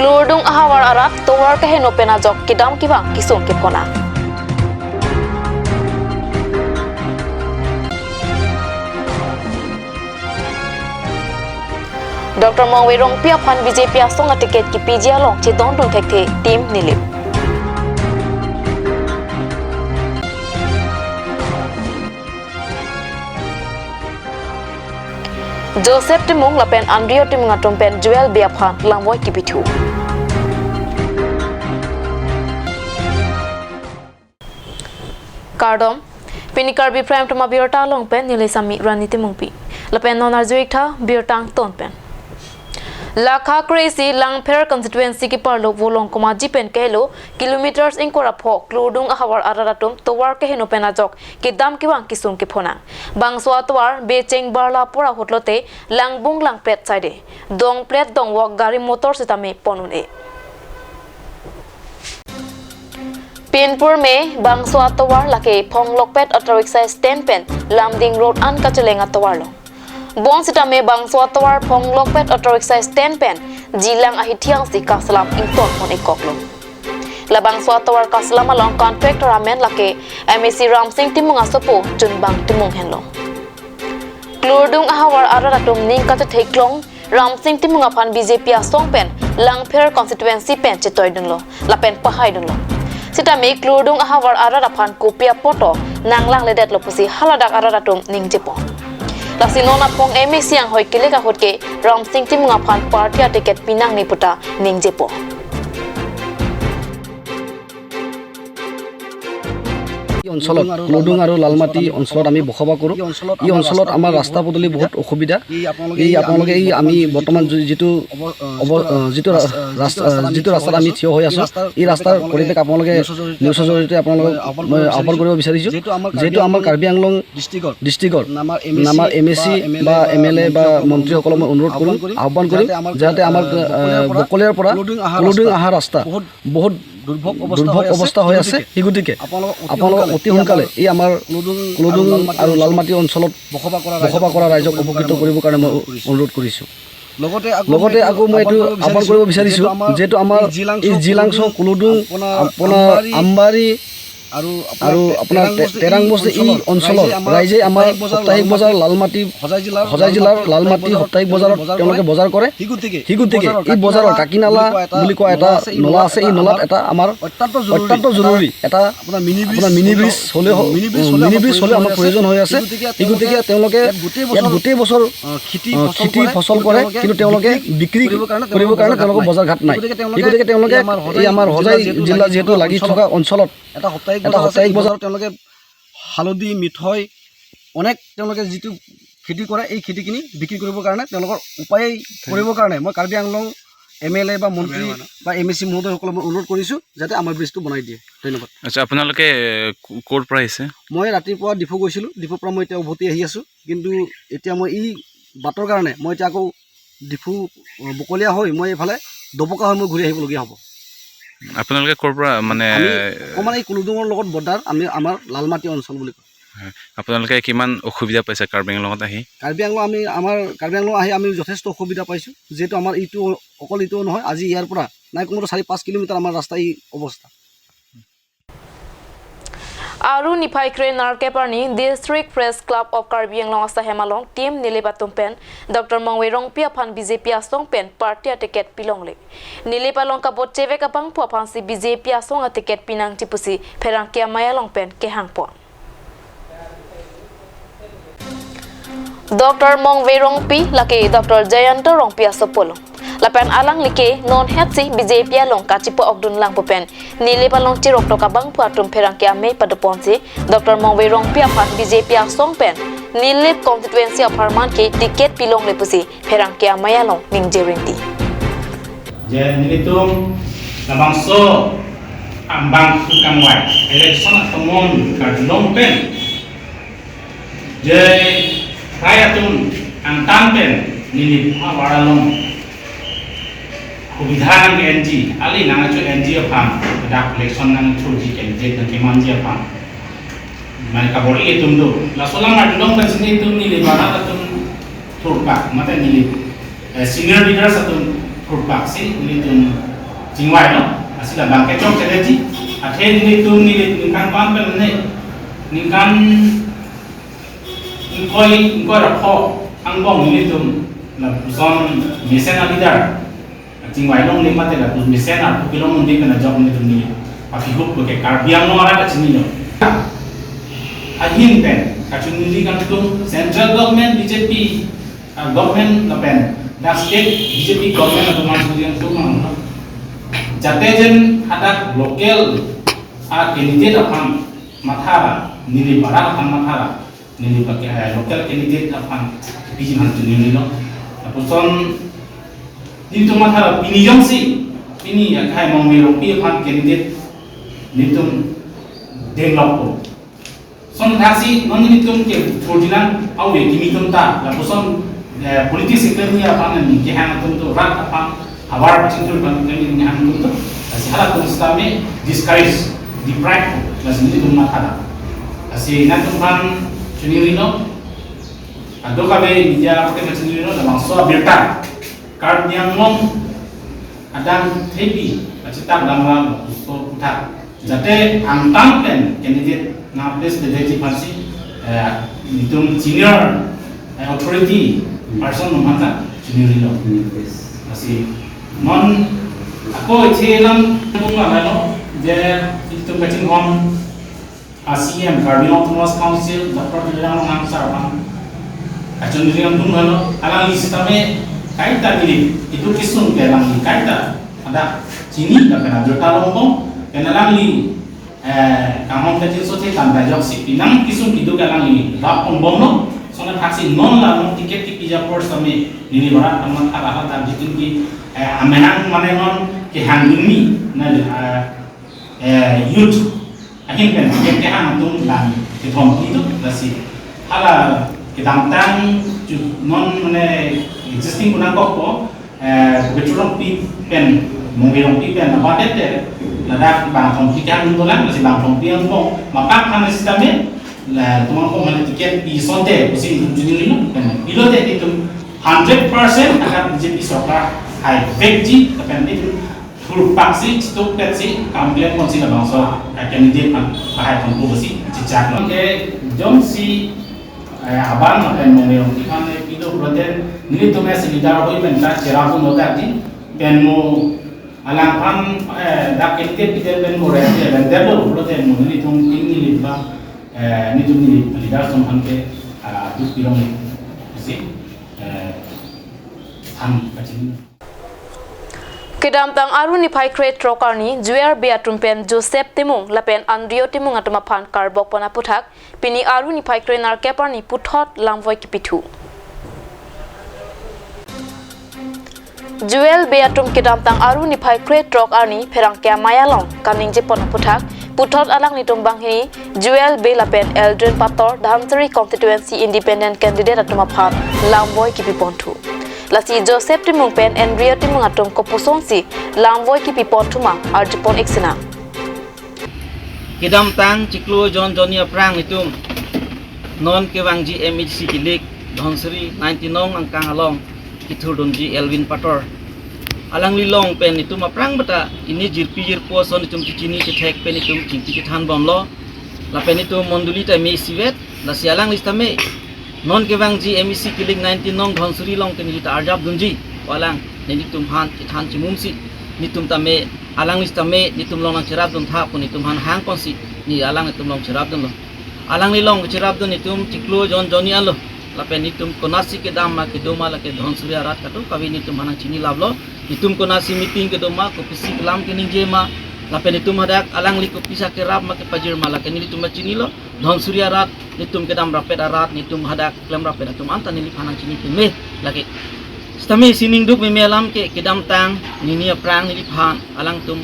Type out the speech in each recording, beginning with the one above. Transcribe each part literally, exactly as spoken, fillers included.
Klurdung ahavar arat tovar keheno pen ajok kedam kevang kesung kephonang. Doctor Mongve Rongpi aphan B J P asong aticket kepiji along chedondun thekthe Team Nilip. Joseph Timung lapen Andrew Timung atum pen Joel Bey aphan lamvoi kepithu. Kardom, pini Karbi Prime Time abirta along pen neli Sami Rani Timungpi. Lapen non arju-ik tha birta angton pen. Lakha kre-isi Langpher constituency keparlo Volong Komaji pen kehelo kilometers ingkoi ra pho Klurdung ahavar arat atum tovar keheno pen ajok kedam kevang kesung kephonang. Bangso atovar becheng barla pura ahut lote langbung langplet saide, dongplet dongvok gari motor sitame pon un-e. Pinpur me bangso atovar lake Phonglokpet auto rickshaw stand pen Lumding road an kacheleng atovar lo. Bonsitame bangso atovar Phonglokpet auto rickshaw stand pen jilang ahithi angsi kaselam ington pon-ik koklo. Labangso atovar kaselam along contractor amen lake M A C Ramsing Timung asopo Chunbang Timung henlo. Klurdung ahavar arat atum ning kachetheklong Ramsing Timung aphan B J P asong pen Langpher constituency pen chetoidunlo lapen pahaidunlo. Sitame Klurdung ahavar arat aphan kopi apot nanglang ledetlo pusi haladak arat atum ningjepo. Lasi non aphong M A C anghoi kelek ahut ke Ramsing Timung aphan party aticket pinangne puta ningjepo. এই অঞ্চলত, ক্লুডুং আৰু লালমাটি অঞ্চলত আমি বসবাস কৰোঁ। এই অঞ্চলত আমাৰ ৰাস্তা পদূলি বহুত অসুবিধা। এই আপোনালোকে এই আমি বৰ্তমান যি-, যিটো অৱ-, আহ, যিটো ৰা-, ৰাস্তা, যিটো ৰাস্তাত আমি থিয় হৈ আছোঁ, এই ৰাস্তাৰ পৰিৱেশ আপোনালোকে নিউজৰ জৰিয়তে আপোনালোকক মই আহ্বান কৰিব বিচাৰিছোঁ। যিহেতু আমাৰ কাৰ্বি আংলং ডিষ্ট্ৰিক্টৰ আমাৰ এম এ চি বা এম এল এ বা মন্ত্ৰীসকলক মই অনুৰোধ কৰিম, আহ্বান কৰিম, যাতে আমাৰ, আহ, বকলিয়াৰ পৰা ক্লুডুং অহা ৰাস্তা বহুত দুৰ্ভোগ অৱস্থা হৈ আছে। সেই গতিকে আপোনালোকে অতি সোনকালে এই আমাৰ ক্লুডুং আৰু লালমাটি অঞ্চলত বসবাস কৰা ৰাইজক উপকৃত কৰিবৰ কাৰণে মই অনুৰোধ কৰিছোঁ। লগতে আকৌ মই এইটো আহ্বান কৰিব বিচাৰিছোঁ, যিহেতু আমাৰ এই জিলাংছ' ক্লুডুং, আপোনাৰ আমবাৰী আৰু আপোনাৰ তে-, তেৰাং বস্তি এই অঞ্চলৰ ৰাইজে আমাৰ সাপ্তাহিক বজাৰ লালমাটি, হোজাই জিলাৰ লালমাটি সাপ্তাহিক বজাৰত তেওঁলোকে বজাৰ কৰে। সেই গতিকে এই বজাৰৰ কাকিনালা বুলি কোৱা এটা নলা আছে, এই নলাত এটা আমাৰ অত্যন্ত জৰুৰী এটা আপোনাৰ মিনি ব্ৰিজ হ'লে হ-, মিনি ব্ৰিজ হ'লে আমাৰ প্ৰয়োজন হৈ আছে। সেই গতিকে তেওঁলোকে ইয়াত গোটেই বছৰ, আহ, খেতি ফচল কৰে, কিন্তু তেওঁলোকে বিক্ৰী কৰিবৰ কাৰণে তেওঁলোকৰ বজাৰঘাট নাই। সেই গতিকে তেওঁলোকে এই আমাৰ হোজাই জিলা যিহেতু লাগি থকা অঞ্চলত এটা সাপ্তাহিক বজাৰ তেওঁলোকে হালধি, মিঠৈ, অনেক তেওঁলোকে যিটো খেতি কৰে, এই খেতিখিনি বিক্ৰী কৰিবৰ কাৰণে তেওঁলোকৰ উপায় কৰিবৰ কাৰণে মই কাৰ্বি আংলং এম এল এ বা মন্ত্ৰী বা এম এ চি মহোদয়সকলক মই অনুৰোধ কৰিছোঁ যাতে আমাৰ ব্ৰিজটো বনাই দিয়ে। ধন্যবাদ। আচ্ছা, আপোনালোকে ক-, ক'ৰ পৰা আহিছে? মই ৰাতিপুৱা ডিফু গৈছিলোঁ, ডিফুৰ পৰা মই এতিয়া উভতি আহি আছোঁ, কিন্তু এতিয়া মই এই বাটৰ কাৰণে মই এতিয়া আকৌ ডিফু, আহ, বকলীয়া হৈ মই এইফালে ডবকা হৈ মই ঘূৰি আহিবলগীয়া হ'ব। আপোনালোকে ক'ৰ পৰা, মানে, আমি অকণমান এই কুলুদুঙৰ লগত বৰ্ডাৰ, আমি আমাৰ লালমাটি অঞ্চল বুলি কয়। হয়, আপোনালোকে কিমান অসুবিধা পাইছে কাৰ্বি আংলঙত আহি? কাৰ্বি আংলং আমি, আমাৰ কাৰ্বি আংলং আহি আমি যথেষ্ট অসুবিধা পাইছোঁ, যিহেতু আমাৰ এইটো অকল এইটো নহয়, আজি ইয়াৰ পৰা নাই কমেও চাৰি পাঁচ কিলোমিটাৰ আমাৰ ৰাস্তা এই অৱস্থা। Aru niphai kre-nerkep arni District Press Club of Karbi Anglong asahem along Team Nilip atum pen Doctor Mongve Rongpi aphan B J P asong pen party aticket pilongle. Nilip along kavot chevek abangphu aphansi B J P asong aticket pinangji pusi pherangke amei along pen kehangpon. Doctor Mongve Rongpi lake Doctor Jayanta Rongpi asopo lo. Lapen alangli ke non hetsi B J P along kachipa-okdun lang pu pen Nilip along chiroktok abangphu atum pherangke amei padoponsi Doctor Mongve Rongpi aphan B J P asong pen Nilip constituency apharman ke ticket pilongle pusi pherangke amei along ningje rinti. Je nelitum labangso abangphu kangvai election atomon kardom pen je rai atum angtan pen Nilip ahavar along subidha nang-enji, ali nangcho-enji aphan, dak election nangchoji candidate nangkemanji aphan. Mane kabor-i atum do. Laso alam kardom pensi nelitum Nilip arat atum thurpak, mate Nilip, eh, senior leaders atum thurpaksi nelitum Chingvai no, lasi labang ke chokche detji. Athe nelitum neli ningkan ko-an pen ne, ningkan ingkoi, ingkoi ra pho angbong nelitum lapuson mesen a-leader chingvai longle mate lapu mesen arpu kelong un-e pen ajok nelitum neli pakihup ke Karbi Anglong arat kachinilo. Ahin pen kachinili kangtung central government B J P, ah, government lapen dak state B J P government atum aphan suri kangtung mang. Jate jen hadak local a-candidate aphan matha ra, neli barat aphan matha ra, neli bak-, eh, local candidate aphan piji aphan chinilo. Lapuson nelitum matha ra pini jongsi, pini akhai Mongve Rongpi aphan candidate nelitum denglokpo. Lason thaksi non nelitum ke thurdilang ave kimi atum ta, lapuson, eh, politics economy aphan neli kehang atum to rat aphan havar pachingthur aphan kami kehang atum to. Lasi halatum sitame discourage, deprive, lasi nelitum matha ra. Lasi nangtum aphan chiningrilo, ado kabe media aphan chiningrilo, labangso abirta Karbi Anglong adang thepi achitak damra puso puthak. Jate angtan pen candidate nangplededet ji aphansi, eh, nelitum senior, eh, authority person atum aphan ta chiningrilo. Yes. Lasi non ako iche alam tung lalo je nelitum kachinghon a-C E M Karbi Anglong Autonomous Council, Doctor Tuliram Ronghang sir aphan kachiningri tung lalo, alangli sitame kaita neli, itum kesung ke alangli kaita hadak chini lapen abirta longbom, pen alangli, eh, kanghon kachinghonsothe tangka joksi penang kesung keduk alangli bap longbomlo. Lason thaksi non la non ticket kepiji apor sitame neli barat aphan matha ra hadak jitin ke, eh, amenang mane non kehang dunji na, eh, eh, youth ahin pen ke kehang atum lang kethom itu lasi hala kedamtang ju non mane existing kuna kokpo, eh, Bukit Rongpi pen, Mongve Rongpi pen, apa tete ladak bang thompi kehang atum lang, lasi bang thompi angbong mapak aphan sitame latum angbong mane ticket pi asonte pusi itum chiningrilo, pen pilote itum hundred percent akan B J P sorkar haivekji, lapen itum thurpaksi, chitokpetsi, kam klem ponsi labangso, eh, candidate aphan pahai ponpo pusi chechaklo. Ke jongsi, eh, aban lapen Mongve Rongpi aphan, eh, pilo pulote nelitum as leader ahoi pen ta cherap dun lo tadi, pen mo alangphan, eh, dak candidate pite pen mo rente rente lo pulote mo nelitum tin neli ba, eh, nelitum neli leader atum aphan ke, ah, duk pilong pusi, eh, than kachin. Kedamtang Aru niphai krethrok arni Joel Bey atum pen Joseph Timung lapen Andrew Timung atum aphan karbok pon aputhak pini Aru niphai krenerkep arni puthot lamvoi kipithu. Joel Bey atum kedamtang Aru niphai krethrok arni pherangke amei along kaningje pon aputhak puthot alanglitum banghini Joel Bey lapen Eldrin Pator Dhansiri constituency independent candidate atum aphan lamvoi kipi ponthu. Lasi Joseph Timung pen Andrew Timung atum kopusonsi lamvoi kipi ponthu ma arjupon ik sinang. Kedamtang chiklo jon jonni aphrang itum non kevangji M A D C kilik Dhansiri nineteen nong angkang along kethurdunji Eldrin Pator. Alangli along pen itum aphrang bata ini jirpi jirpo ason itum chechini chethek pen itum chingki chethan bomlo. Lapen itum mondoli ta me isivet, lasi alangli sitame non kevangji M A C kilik nineteen nong Dhansiri along ke neli ta arjap dunji. Walang, nelitum aphan chethan chimumsi, nelitum tame, alangli sitame nelitum along nangcherap duntha pu nelitum aphan hang ponsi, neli alanglitum along cherap dunlo. Alangli along cherap dun itum chiklo jon jonni alo. Lapen itum konatsi kedam ma kedo ma lake Dhansiri arat kadokave nelitum aphan nangchini laplo. Itum konatsi meeting kedo ma, kopisi kelam keningje ma, lapen itum hadak alangli kopisa kerap ma kepajir ma lake nelitum chinilo. Dhansiri arat, nelitum kedam rapet arat, nelitum hadak klem rapet atum anta neliphan nangchini peme lake. Sitame isi ningduk meme alam ke kedamtang nini aphrang neliphan alangtum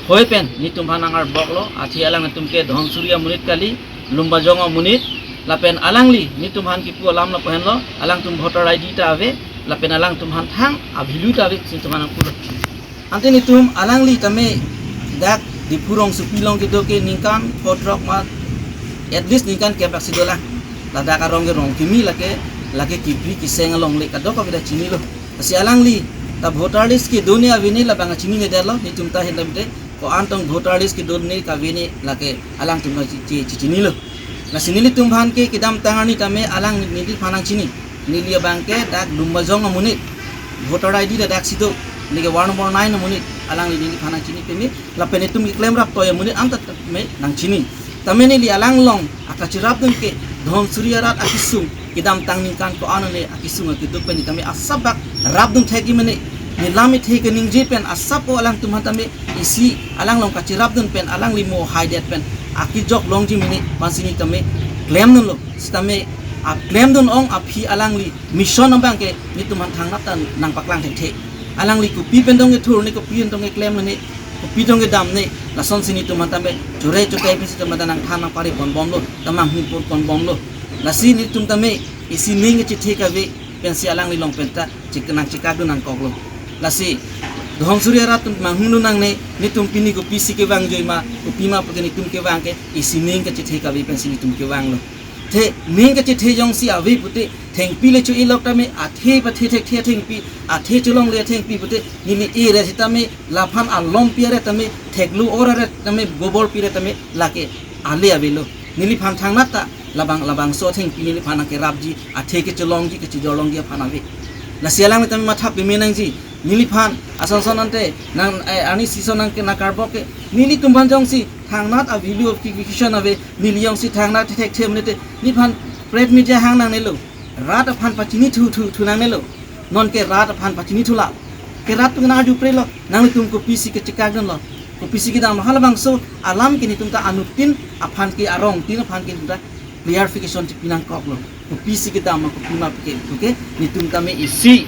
hoi pen nelitum aphan nang arboklo, athe alangtum ke Dhansiri amonit kali, Lumbajong amonit, lapen alangli nelitum aphan kipu alam lapu henlo, alangtum voter I D ta ave, lapen alangtum aphan thang a-value ta ave, si nelitum aphan nangpulo. Ante nelitum alangli tame dak Diphu rongsopi along kedo ke ningkan pho throk ma, at least ningkan kep aksi dolang. Ladak arong ke rong kimi lake, lake kipri kiseng alongle kadokave ta chinilo. Lasi alangli Ta voter list kedun ne ave ne labang chinine detlo, netum ta hentam te ko-an tong voter list kedun ne kave ne lake alangtum ta chi-, chi-, chi-, chinilo. Lasi nelitum aphan ke kedamtang arni tame alang neliphan nangchini. Neli abang ke dak Lumbajong amonit. Voter I D ta dak si do. Neli ke ward number nine amonit. Alang neli, neliphan nangchini peme. Lapen netum keklem raptoi amonit an ta tame nangchini. Tame neli alang along akachirapdun ke Dhonsiri arat akesung, kedamtang ningkan ko-an ne akesung akeduk pen tame asap bak rapdun thekji mene. Nelam ethe keningje pen asap ko alangtum aphan tame isi alang along kachirapdun pen alangli mo haidet pen akejok longji mene pensi ne tame klemdunlo. Sitame aklemdun ong aphi alangli mission abang ke netum aphan thangnat ta nangpaklang thekthe. Alangli kopi pen tong kethur ne, kopi pen tong keklem ne, kopi tong kedam ne, lasonsi netum aphan tame chore chotai pensi tame ta nangthan nangpare ponbomlo, ta manghumponbomlo. Lasi netum tame isi ning kachethe kave pensi alangli along pen ta chik nangchikakdun nangkoklo. Lasi Dhonsiri arat atum manghumdun nangne, netum pini kopisi kevang joi ma, kopi ma puke netum kevang ke isi ning kachethe kave pensi netum kevanglo. Te ning kachethe jongsi ave pute, thengpi le cho-e lok tame, athe pathe thekthe athengpi, athe cholongle athengpi pute, neli ere sitame, laphan alompi aret tame, theklo or aret tame, goborpi aret tame, lake ale avelo. Neliphan thangnat ta labang labangso athengpi neliphan nangkerapji, athe kecholongji, kechejorlongji aphan ave. Lasi alang tame matha peme nangji, neliphan asonson ante nang, eh, arni season nang ke nangkarbok ke, nelitum aphan jongsi thangnat a value of education ave, neli jongsi thangnat thekthe mene te, neliphan press meet ja hang nangnelo. Rat aphan pachini thu thu thu nangnelo. Non ke rat aphan pachini thu la. Ke rat atum nang arju prelo. Nanglitum kopisi kechikakdunlo, kopisi kedam, halabangso alam ke netum ta anuttin aphan ke arongtin aphan ke netum ta clarification chipi nangkoklo. Kopisi kedam ma kopi ma puke, puke netum tame isi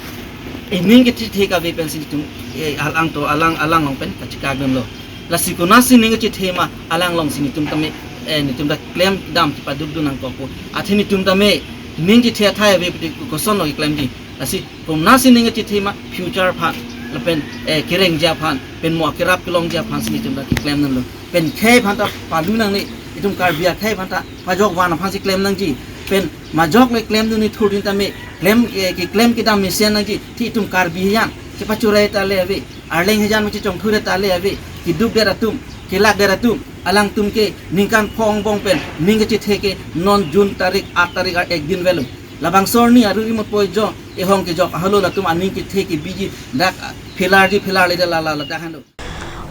ining kachethe kave pensi netum, eh, alang to alang alang along pen kachikakdunlo. Lasi konatsi ning kachethe ma alang alongsi netum tame, eh, netum ta klem dam chipadukdun nangkokpo. Athe netum tame ning chethe athai ave pute kosonlo keklemji. Lasi konatsi ning kachethe ma future aphan, lapen, eh, kerengji aphan, pen mo akerap kelongji aphansi netum ta keklemdunlo. Pen khei aphan ta palu nangne, itum Karbi akhei aphan ta pajok van aphansi klem nangji. Pen majok le klemdun ne thurdin tame, klem, eh, keklem kedam mesen nangji, te itum Karbi ayan chepachorai ta le ave, arleng ayan ma chechongthu re ta le ave, keduk der atum, kelak der atum, alangtum ke ningkan pho angbong pen ning kachethe ke non June tarik, aat tarik ar ek din avelo. Labangso arni aru rimot poi jo, ehong kejok ahalo latum aning kethe kebiji dak phelarji phelarle de la la la dak hando.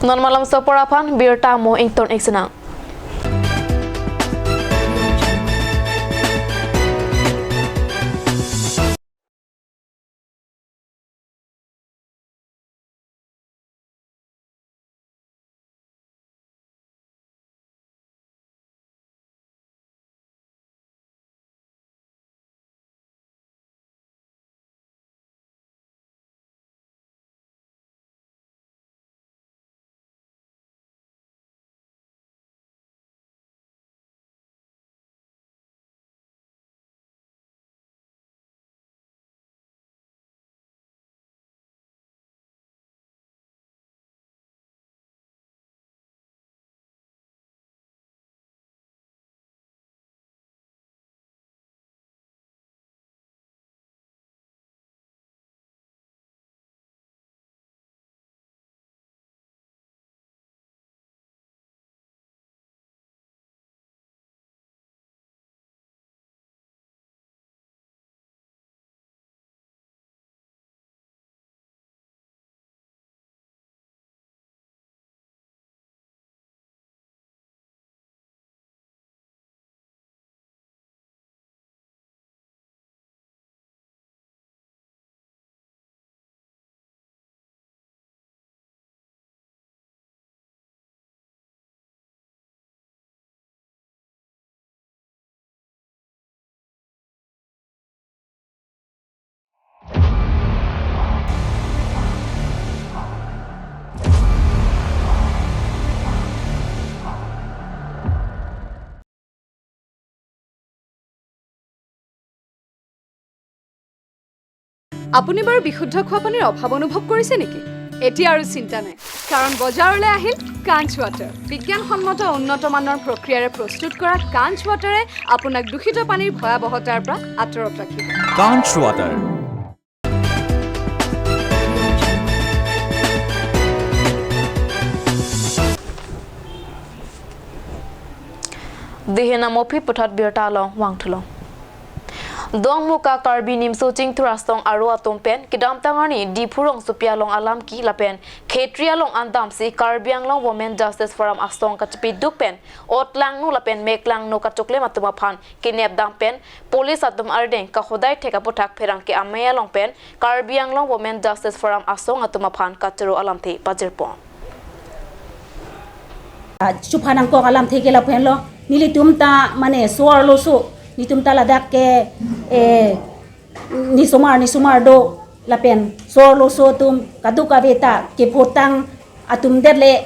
Non malom sopor aphan birta mo ington ik senang. আপুনি বাৰু বিশুদ্ধ খোৱা পানীৰ অভাৱ অনুভৱ কৰিছে নেকি? এতিয়া আৰু চিন্তা নাই, কাৰণ বজাৰলৈ আহিল কাঞ্চ ৱাটাৰ। বিজ্ঞানসন্মত উন্নত মানৰ প্ৰক্ৰিয়াৰে প্ৰস্তুত কৰা কাঞ্চ ৱাটাৰে আপোনাক দূষিত পানীৰ ভয়াৱহতাৰ পৰা আঁতৰত ৰাখিব। Kanch Water। Dihena Mophi puthot birta along vangthulo. Dongmuka Karbi Nimso Chingthur Asong aro atum pen kedamtang arni Diphu rongsopi along alam ki lapen Khetri along andamsi Karbi Anglong Women Justice Forum asong kachipiduk pen otlangno lapen meklangno kachoklem atum aphan kenepdam pen police atum ardeng kahodai thek aputhak pherangke amei along pen Karbi Anglong Women Justice Forum asong atum aphan kachoro alamthe pajirpon. Ah, chupha nangkok alamthe ke lapuhenlo, nelitum ta mane so-arloso, nelitum ta ladak ke, eh, nisomar, nisomar do, lapen so-arloso atum kadokave ta kephotang atum det le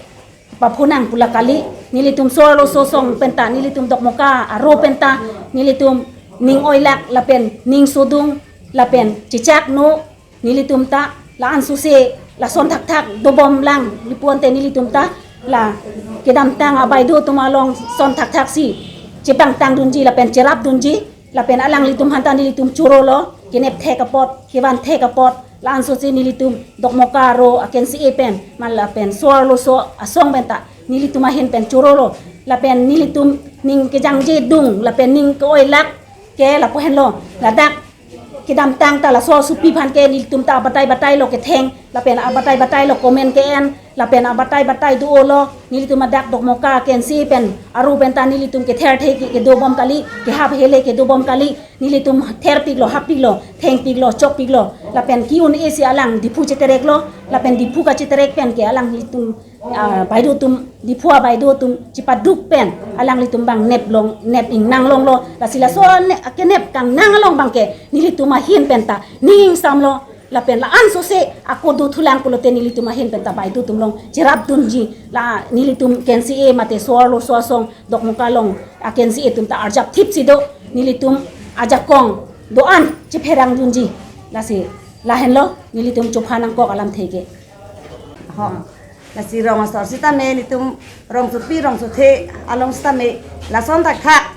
paphonang pu la kali, nelitum so-arloso asong penta, nelitum Dokmoka aro penta, nelitum ning oilak lapen ning sodung lapen chechakno, nelitum ta la-an sose lason thakthak dobomlang, lapu-an te nelitum ta la kedamtang abaideo atum along son thakthaksi chepangtangdunji lapen cherapdunji, lapen alanglitum aphanta nelitum chorolo, kenep thek apot, kevan thek apot, la-an sose nelitum Dokmoka aro akensi e pen, ma lapen so-arloso asong penta nelitum ahin pen chorolo, lapen nelitum ning kejangje dung, lapen ning ke-oilak ke lapuhenlo, ladak kedamtang ta laso asopi aphan ke nelitum ta abatai batailo ketheng, lapen abatai batailo comment ke-en, lapen abatai batai do-olo, nelitum adak Dokmoka akensi pen aro penta nelitum ketherthe ke, kedobom kali, kehap hele kedobom kali, nelitum therpiklo, happiklo, thengpiklo, chokpiklo, lapen ke-un-esi alang Diphu chetereklo, lapen Diphu kacheterek pen ke alanglitum, ah, baideo atum, Diphu abaideo atum chipaduk pen alanglitum abang nep long, nep ingnang longlo, lasi laso ne, kenep kangnang along abangke nelitum ahin penta ning ingsamlo, lapen la-an sose ako dothulang pulote nelitum ahin penta baideo atum along cherapdunji, la nelitum kensi e mate so-arloso asong Dokmoka along akensi e atum ta arjap thipsi do, nelitum ajakong do-an chepherangdunji, lasi lahenlo nelitum chupha nangkok alamthe ke. Ho. Lasi rong asor sitame nelitum rongsopi rongsothe along sitame lason thakthak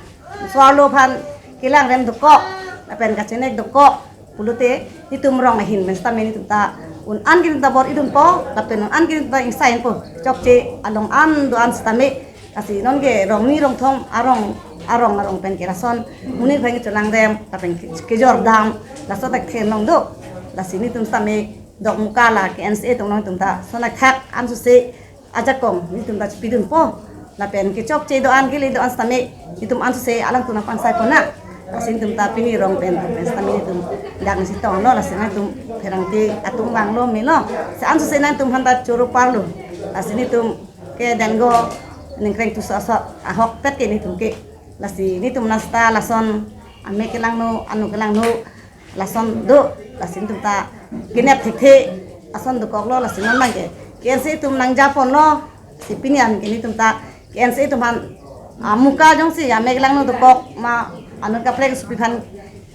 so-arlo aphan kelangrem dokok lapen kachenek dokok pulote nelitum rong ahin pen sitame nelitum ta un-an ke nelitum ta bor-idunpo, lapen un-an ke nelitum ta ingsainpo, chokche along an do-an sitame. Lasi nonke rong ni rong thom arong, arong arong pen ke lason monit aphan kecholangrem lapen ke, kejordam, laso thekthe along do. Lasi nelitum sitame Dokmoka la ke N C A atum along nelitum ta son thakthak an sose ajakong nelitum ta chipidunpo, lapen kechokche do-an kele do-an sitame nelitum an sose alangtum nangpangsai ponnang. Lasi nelitum ta pini rong pen pen sitame nelitum dak nangchetonglo, lasi nangtum pherangke atum vanglo melo, lasi an sose nangtum aphanta choro parlo. Lasi nelitum ke denggo ningkreng tu so so ahokpet ke nelitum ke. Lasi nelitum nasta lason ame kelangno, anu kelangno, lason do, lasi nelitum ta kenep thekthe ason dokoklo, lasi non abangke K N C A atum nangjaponlo, si pini an ke nelitum ta K N C A atum aphan, ah, Muka jongsi ame kelangno dokok ma, anut kaprek asopi aphan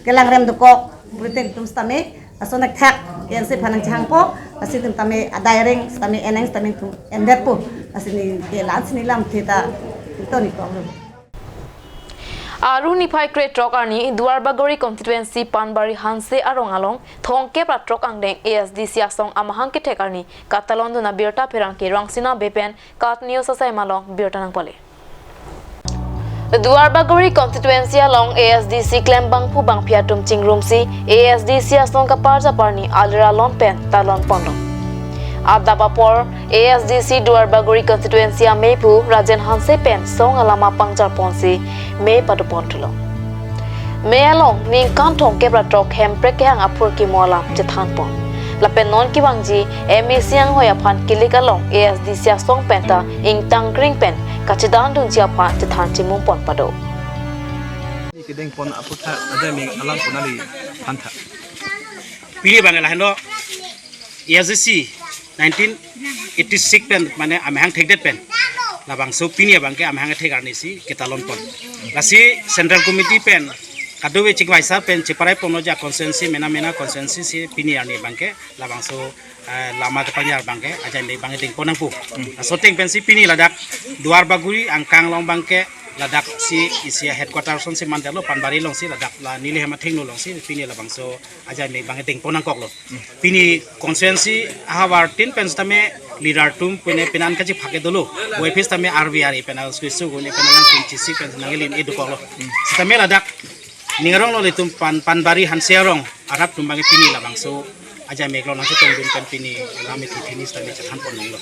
kelangrem dokok, pulote nelitum sitame lason thakthak K N C A aphan nangchehangpo, lasi nelitum tame adaireng sitame eneng sitame nelitum endetpo, lasi neli ke la-an si neli lamthe ta toni koklo. Aru niphai krethrok arni Duarbagori constituency Panbari Hanse arong along thomkep ra throk angdeng A S D C asong amahang kethek arni katalondun abirta pherangke Rangsina Bey pen KAT News asai malong birta nangpale. Duarbagori constituency along A S D C klembangphu bangphi atum chingrumsi A S D C asong kaparjap arni alira lon pen talon ponlo. Adap apor A S D C Duarbagori constituency amephu Rajen Hanse pen song alama pangjarponsi mei padoponthulo. Mei along ningkan thomkep ra throk Hemprek kehang aphurkimo alam chethanpon. Lapen non kevangji M A C anghoi aphan kilik along A S D C asong penta ingtangkring pen kachedandunji aphan chethan chimum pon pado. Kedengpon aphuthak ajai mei alam pon ali thantha. Pini abang lahenlo A S D C nineteen eighty-six pen mane amahang thekdet pen labangso pini abangke amahang thek arnisi ketalonpon. Lasi Central Committee pen kadokave chikvaisa pen chiparai ponlo ja constituency mena mena constituency si pini arni abangke labangso, eh, lama kepanjar abangke ajai mei abang dengpon nangpo. Laso ateng pensi pini ladak Duarbagori angkang along abangke ladak si isi headquarter asonsi mandetlo Panbari alongsi ladak la neli hem athengno alongsi pini labangso ajai mei abang dengpon nangkoklo. Pini constituency ahavar tin pen sitame leader atum pine pinan kachiphak ke dolo. Wai phis tame R V R pen asko isu gun pen alang tum chisi pen nangli in edukok lo. Sitame ladak ning arong lo ilitum pan Panbari Hanse arong arap atum abang pini labangso ajai meklong nangchetongdun pen pini lam iti pini sitame chethan pon nanglo.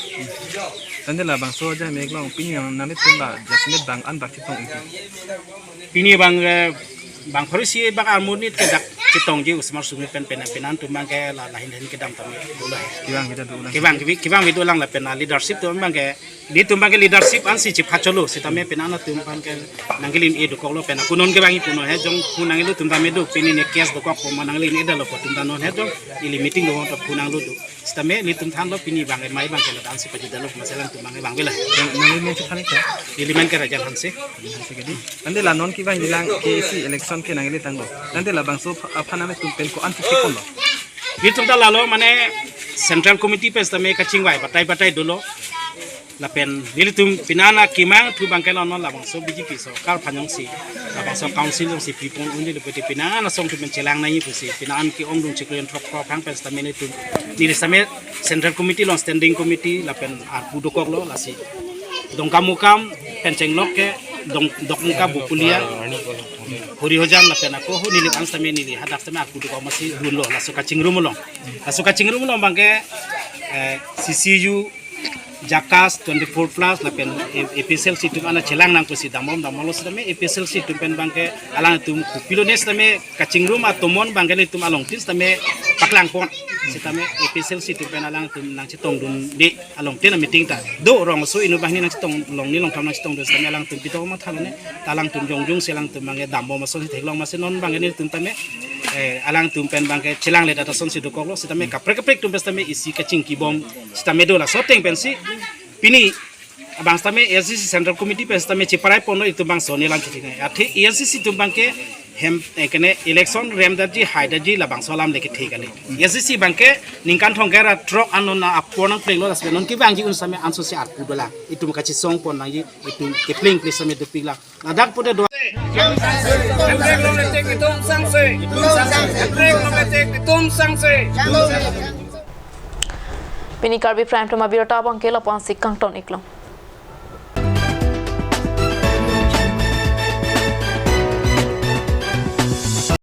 Tangte labangso ajai meklong pini nang nanglitum ba jasemet bang an bak chetong ingti. Pini abang eh, bang pharo isi bak armonit ke dak chetongji osomar sumi pen pen pinan atum abang ke la lahin hin kedam tame dolo he. Kevang kita dolo. Kevang kevi- kevang kevi dolang lapen a leadership atum abang ke ilitum abang ke leadership ansi chipha cholo sitame pinan atum abang ke nangli in edukok lo pen apunon kevang ipunon he jong pu nanglitum tame do pini ne case dokok pu ma nangli in edalo pu atum ta non he jong ili meeting do to pu nanglo do. Sitame ilitum thanlo pini abang mai abang ke ladak ansi pajudalo ma selang atum abang abang vela. Nang nangli men chethan ke? Ili men ke Rajan Hanse. Hanse ke di. Tangte la non kevang ilang K A C election ke nangli tanglo. Tangte labangso aphan nangtum pen ko-an thik thik ponlo. Ilitum ta lalo mane Central Committee pen sitame kachingvai batai batai dolo. Lapen nelitum pinan akemang thu abang ke lo non labangso B J P sorkar aphan jongsi labangso council jongsi pipon un-e lapen pinan asong atum pen chelang nangji pusi pinan ke-ongdung chiklo yen throk throk hang pen sitame nelitum neli sitame Central Committee along Standing Committee lapen arpu dokok lo lasi Dongkamukam pen chenglok ke Dong Dokmoka Bokolia Hori Hojam lapen ako ho neli an sitame neli hadak sitame arpu dokok masi dunlo laso kachingrum along. Laso kachingrum along abang ke eh, C C U JACAS twenty-four plus lapen A- APHLC atum an chelang nang pusi dambom dambom lo sitame APHLC atum pen abang ke alangtum kopilo ne sitame kachingrum atomon abang ke ilitum along tin sitame paklang pon sitame APHLC atum pen alangtum nangchetongdunde along tin a meeting ta do rong so inu abang ni nangchetong long ni long tham nangchetongdun sitame alangtum pito matha lo ne ta alangtum jongjung si alangtum abang ke dambom ason si theklong masi non abang ke nelitum tame eh, alangtum pen abang ke chelang le data son si dokok lo sitame kaprek kaprek atum pen sitame isi kachingkibom sitame do laso ateng pensi pini abang sitame A N C C Central Committee pen sitame chiparai ponlo itum abang soni alam chithi nai. Athe A N C C atum abang ke hem eh, kene election rem daji hai daji labangso alam le kethe kali. A N C C abang ke ningkan thomkep ra throk an non apor nangplenglo lasi non kevangji un sitame anso si arpu dolang. Itum kachisong pon nangji itum kepleng ple sitame dopik lang. Ladak pute do. Hemprek long etek itum sangse. Hemprek long etek itum sangse. Pini Karbi Prime Time abirta abang ke lapu-an si kangton iklo.